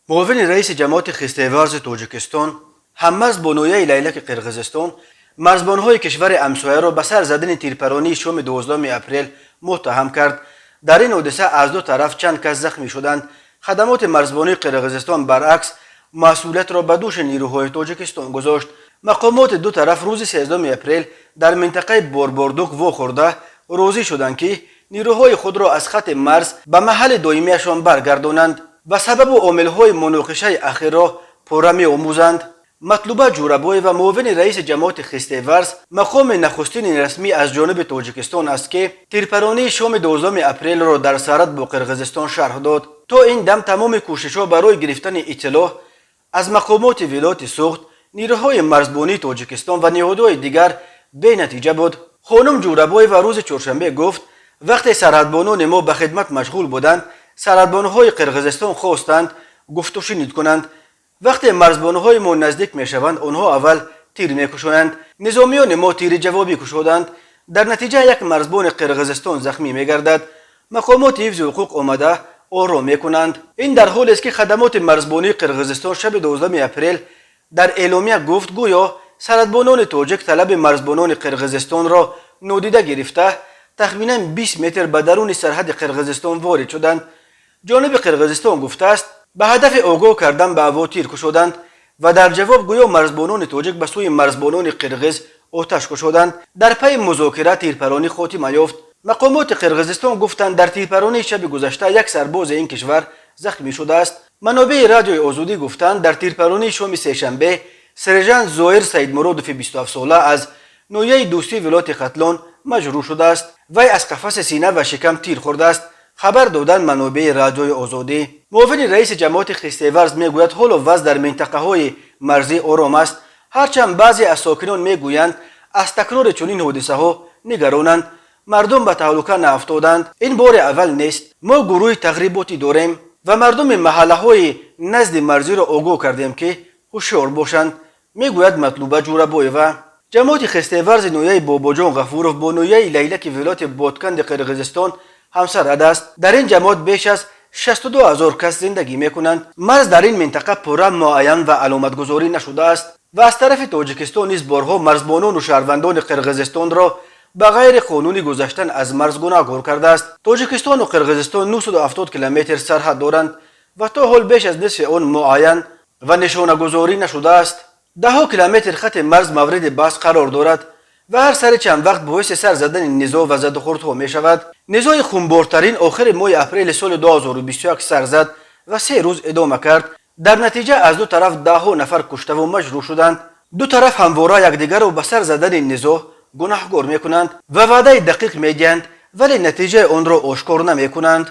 Муовини раиси ҷамоати Хистеварзи Тоҷикистон, ҳаммарз бо ноҳияи Лайлаки Қирғизистон, марзбонҳои кишвари ҳамсояро ба сар задани тирпаронии шоми 12 апрел муттаҳам кард. Дар ин ҳодиса аз ду тараф чанд кас захмӣ шуданд. Хадамоти марзбонии Қирғизистон, баръакс, масъулиятро ба дӯши нерӯҳои Тоҷикистон гузошт. Мақомоти ду тараф рӯзи 13 апрел дар минтақаи Борбордук вохӯрда, розӣ шуданд, ки нерӯҳои худро аз хати марз ба маҳалли доимиашон баргардонанд ва сабабу омилҳои муноқишаи ахирро пурра меомӯзанд. Матлуба Ҷурабоева, муовини раиси ҷамоати Хистеварз, мақоми нахустини расмӣ аз ҷониби Тоҷикистон аст, ки тирпаронии шоми 12 апрелро дар сарҳад бо Қирғизистон шарҳ дод. То ин дам тамоми кӯшишҳо барои гирифтани иттилоъ аз мақомоти вилояти Суғд, нерӯҳои марзбонии Тоҷикистон ва ниҳодҳои дигар бенатиҷа буд. Хонум Ҷурабоева рӯзи чоршанбе гуфт: вақте сарҳадбонони мо ба хидмат машғул буданд, сарҳадбонҳои Қирғизистон хостанд гуфтушунид кунанд. Вақте марзбонҳои мо наздик мешаванд, онҳо аввал тир мекушоянд. Низомиёни мо тири ҷавобӣ кушоданд. Дар натиҷа як марзбони Қирғизистон захмӣ мегардад. Мақомоти ҳифзи ҳуқуқ омада, ором мекунанд. Ин дар ҳолест, ки хадамоти марзбонии Қирғизистон шаби 12 апрел дар эъломия гуфт, гӯё сарҳадбонони тоҷик талаби марзбонони Қирғизистонро нодида гирифта, тахминан 20 метр ба даруни сарҳади Қирғизистон ворид шуданд. Ҷониби Қирғизистон гуфтааст, ба ҳадафи огоҳ кардан ба ҳаво тир кушоданд ва дар ҷавоб гӯё марзбонони тоҷик ба сӯи марзбонони қирғиз оташ кушоданд. Дар пайи музокира тирпаронӣ хотима ёфт. Мақомоти Қирғизистон гуфтанд, дар тирпаронии шаби гузашта як сарбози ин кишвар захмӣ шудааст. Манобеи Радиои Озодӣ гуфтанд, дар тирпаронии шоми сешанбе сержант Зоир Саидмуродови 27-сола аз ноҳияи Дӯстии вилояти Хатлон маҷрӯҳ шудааст. Вай аз қафаси сина ва шикам тир хӯрдааст, хабар доданд манобеи Радиои Озодӣ. Муовини раиси ҷамоати Хистеварз мегӯяд, ҳоло вазъ дар минтақаҳои марзӣ ором аст, ҳарчанд баъзе аз сокинон мегӯянд, аз такрори чунин ҳодисаҳо нигаронанд. Мардум ба таҳлука наафтоданд. Ин бори аввал нест. Мо гурӯҳи тағриботӣ дорем ва мардуми маҳаллаҳои назди марзиро огоҳ кардем, ки ҳушёр бошанд, мегӯяд Матлуба Ҷурабоева. Ҷамоати Хистеварзи ноҳияи Бобоҷон Ғафуров бо ноҳияи Лайлаки вилояти Ботканди Қирғизистон ҳамсарҳад аст. Дар ин ҷамоат беш аз 62 ҳазор кас зиндагӣ мекунанд. Марз дар ин минтақа пурра муайян ва аломатгузорӣ нашудааст ва аз тарафи Тоҷикистон низ борҳо марзбонону шаҳрвандони Қирғизистонро ба ғайри қонунӣ гузаштан аз марз гунаҳгор кардааст. Тоҷикистону Қирғизистон 970 километр сарҳад доранд ва то ҳол беш аз нисфи он муайян ва нишонагузорӣ нашудааст. Даҳҳо километр хати марз мавриди баҳс қарор дорад ва ҳар сари чанд вақт боиси сар задани низоъ ва задухӯрдҳо мешавад. Низои хунбортарин охири моҳи апрели соли 2021 сар зад ва 3 рӯз идома кард. Дар натиҷа аз ду тараф даҳҳо нафар куштаву маҷрӯҳ шуданд. Ду тараф ҳамвора якдигарро ба сар задани низоъ гунаҳгор мекунанд ва ваъдаи дақиқ медиҳанд, вале натиҷаи онро ошкор намекунанд.